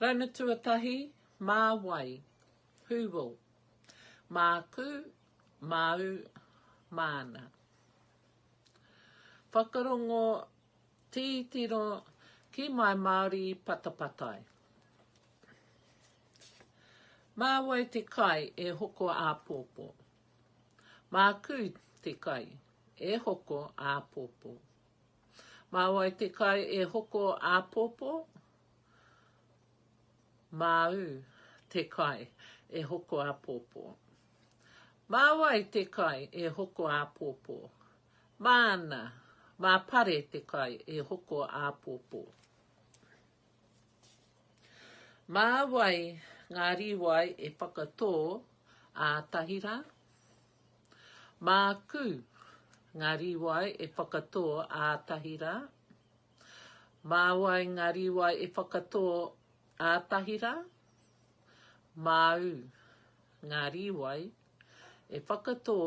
Rauna tuatahi, mā wai? Who will? Māku, māu, māna. Whakarongo, tītiro, ki my Māori patapatai. Mā wai te kai e hoko āpōpō? Māku te kai e hoko āpōpō. Mā wai te kai e hoko āpōpō? Māu te kai e hoko āpōpō. Mā wai te kai e hoko āpōpō? Māna, mā Pare te kai e hoko āpōpō. Mā wai ngā rīwai e whakatō ā-tahi rā? Māku ngā rīwai e whakatō ā-tahi rā? Mā wai ngā rīwai e whakatō ā-tahi rā? Māu ngā rīwai e whakatō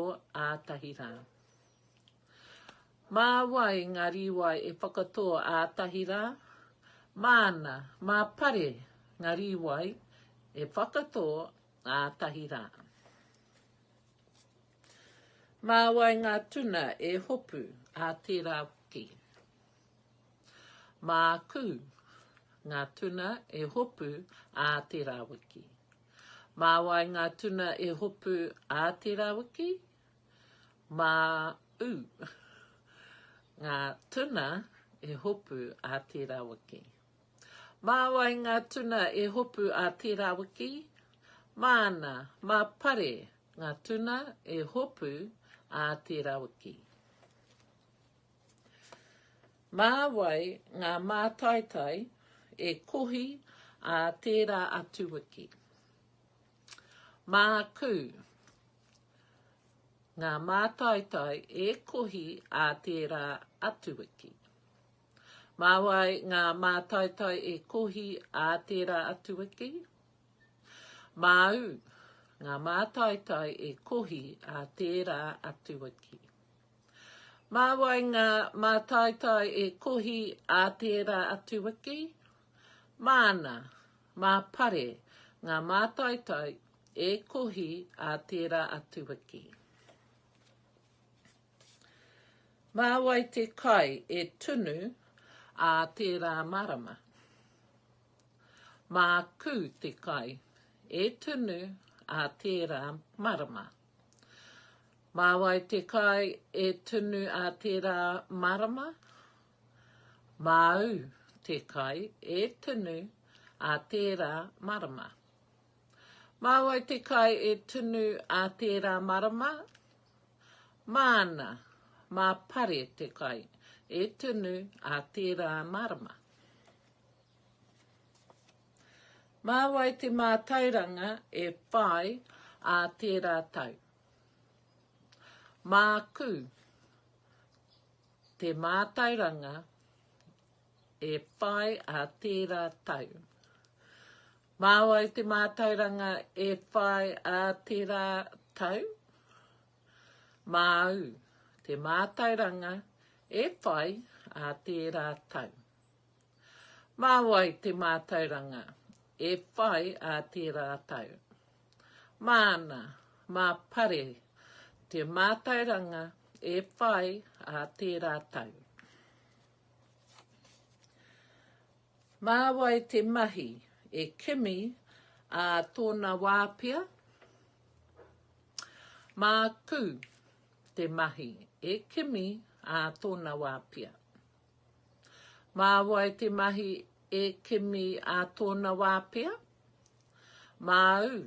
ā-tahi rā. Mā wai ngā rīwai e whakatō ā-tahi rā? Māna, mā Pare ngā rīwai e whakatō ā-tahi rā. Mā wai ngā tuna e hopu ā tērā wiki? Māku ngā tuna e hopu ā tērā wiki. Mā wai ngā tuna e hopu ā tērā wiki? Māu ngā tuna e hopu ā tērā wiki. Mā wai ngā tuna e hopu ā tērā wiki? Māna, mā Pare ngā tuna e hopu ā tērā wiki. Mā wai ngā mātaitai e kohi ā tērā atu wiki? Māku ngā mātaitai e kohi ā tērā atu wiki. Mā wai ngā mātaitai e kohi ā tērā atu wiki? Māu ngā mātaitai e kohi ā tērā atu wiki. Mā wai ngā mātaitai e kohi ā tērā atu wiki? Māna, mā Pare ngā mātaitai e kohi ā tērā atu wiki. Mā wai te kai e tunu ā tērā marama? Māku te kai e tunu ā tērā marama. Mā wai te kai e tunu ā tērā marama? Māu te kai e tunu ā tērā marama. Mā wai te kai e tunu ā tērā marama? Māna, mā Pare te kai e tunu ā tērā marama. Mā wai te mātauranga e whai ā tērā tau? Māku te mātauranga e whai ā tērā tau. Mā wai te mātauranga e whai ā tērā tau? Māu te mātauranga e whai ā tērā tau. Mā wai te mātauranga e whai ā tērā tau? Māna, mā Pare te mātauranga e whai ā tērā tau. Mā wai te mahi e kimi ā tōna wā pea? Māku te mahi e kimi ā tōna wā pea. Mā wai te mahi e kimi ā tōna wā pea? Māu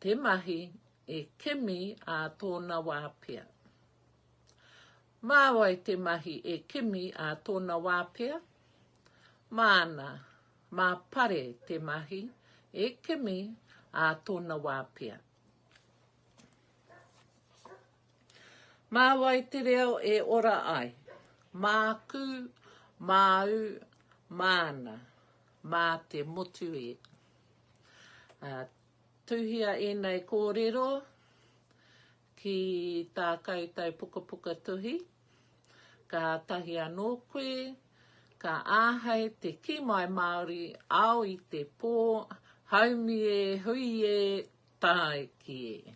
te mahi e kimi ā tōna wā pea. Mā wai te mahi e kimi ā tōna wā pea? Māna, mā Pare te mahi e kimi ā tōna wā pea. Mā wai te reo e ora ai? Māku, māu, māna, mā te motu e. Tuhia ēnei kōrero ki tā koutou pukapuka tuhi. Kātahi anō koe. Ka āhei te kī mai Māori ao i te pō, haumi e, hui e, tāiki e.